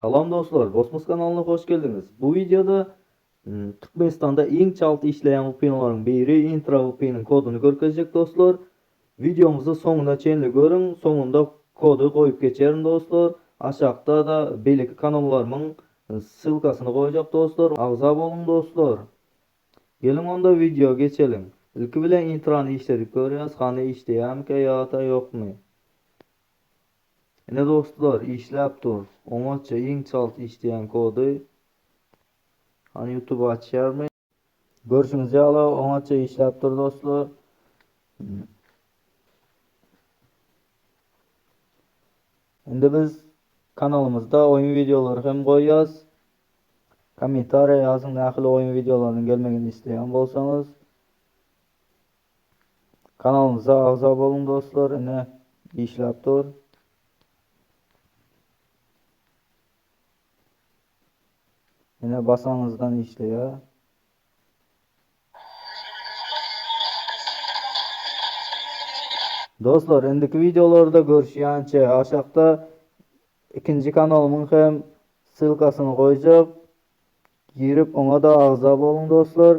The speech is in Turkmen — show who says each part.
Speaker 1: Salam dostlar, Kosmos kanalyna hoş geldiňiz. Bu wideoda Türkmenistanda iň çalt işleýän VPN-laryň biri Intra VPN-iň koduny görkezjek dostlar. Wideomyzy soňuna çenli görüň, soňunda kody goýup geçerin dostlar. Aşakda-da beýleki kanallarymyň ssylkasyny goýjak dostlar. Agza boluň dostlar. Geliň onda wideo geçeliň. Ilki bilen Intrany işledip görýäs, hany işleýärmikä ýa-da ýokmy. Ine dostlar işläp dur. Oňatja iň çalt işleýän kody. Hany youtube açýarmy? Görşüňiz ýaly oňatja işläp dur dostlar. Indi biz kanalymyzda oýun wideolary hem goýýas. Kommentariýa ýazyň nähili oýun wideolarynyň gelmegini isleýän bolsaňyz. Kanalymyza agza boluň dostlar ine işläp dur. Ine basaňyzdan işleýär. Dostlar indiki wideolarda görüşýänçä aşakda ikinji kanalymyň hem ssylkasyny goýjak. Girip oňa-da agza boluň dostlar.